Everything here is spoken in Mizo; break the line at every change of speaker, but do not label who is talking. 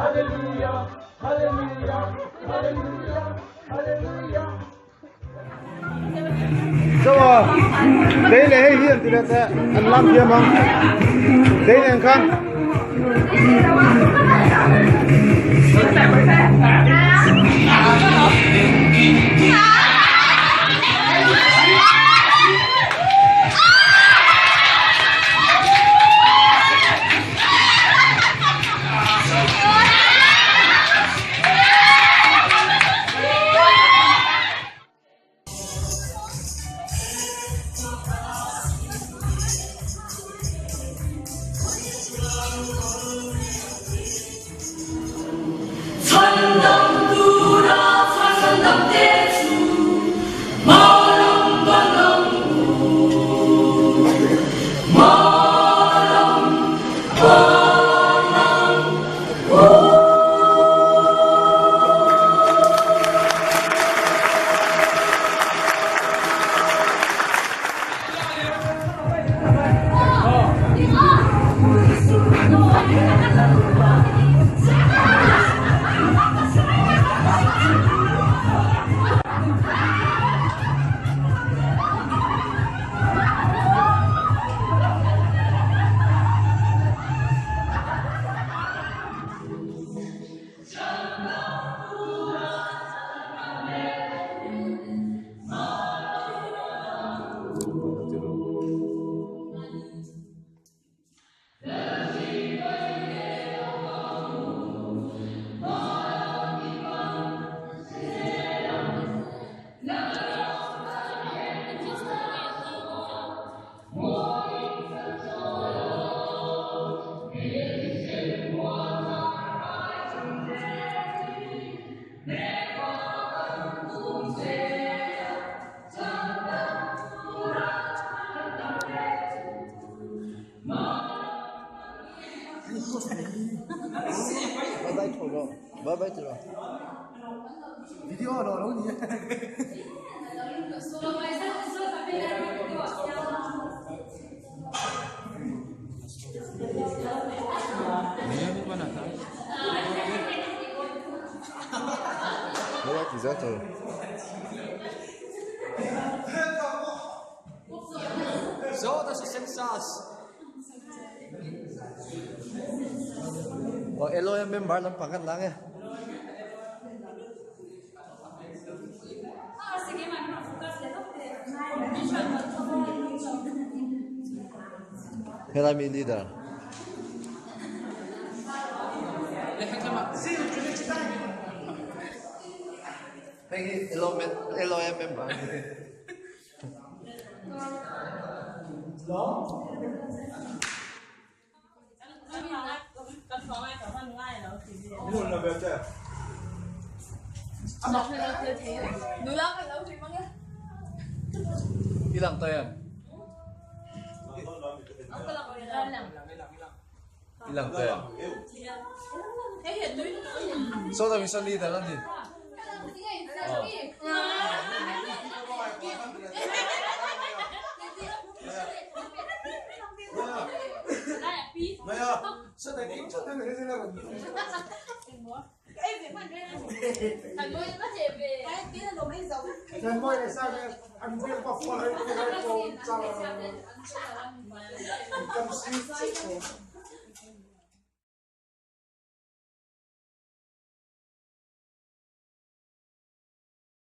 Hallelujah, hallelujah, hallelujah, hallelujah.
So dei leh hei hi an ti leh teh an lam thiam ang dei nen khan. Bye bye tho rawh bye bye ti rawh.
Video a lo ni e.
Bye bye ti zel tur.
So, das ist Sensas.
Aw LOM member lampang kan lang e. Helai mi leader. Hei hi LOM LOM member. I lang ta em? I lang ta em? Sawta mission leader an ni.